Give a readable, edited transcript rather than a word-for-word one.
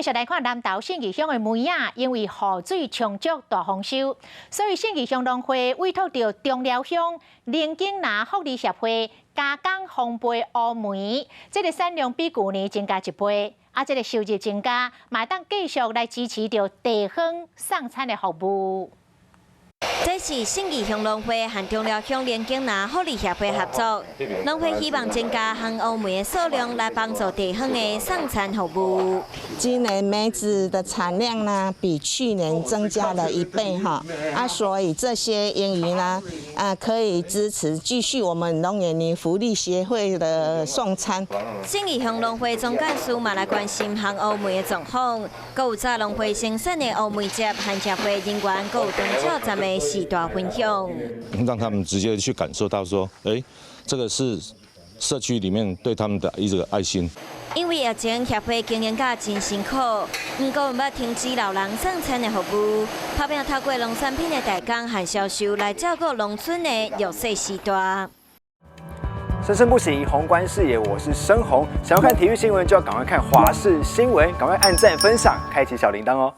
續來看南投信義鄉的梅仔，因為雨水充足大豐收，所以信義鄉農會委託著中寮鄉林景南福利協會加工烘焙烏梅，這個產量比舊年增加一倍，啊，這個收入增加，嘛會當繼續來支持著地方送餐的服務。這是信義鄉農會和中寮鄉連景南福利協會合作，農會希望增加烘烏梅的數量，來幫助地方的送餐服務。今年梅子的產量呢，比去年增加了一倍哈，啊，所以這些盈餘呢，啊，可以支持繼續我們龍眼泥福利協會的送餐。信義鄉農會總幹事嘛來關心烘烏梅的狀況，閣有早農會生產的烏梅汁和協會人員，閣有長照站的士大分享，讓他們直接去感受到說，哎，這個是社區裡面對他們的一個愛心。因為疫情協會經營甲真辛苦，毋過毋捌停止老人送餐的服務，拍拚透過農產品的代工和銷售來照顧農村的弱勢世代。生生不息，宏觀視野，我是申宏。想要看體育新聞，就要趕快看華視新聞，趕快按讚、分享，開啟小鈴鐺哦。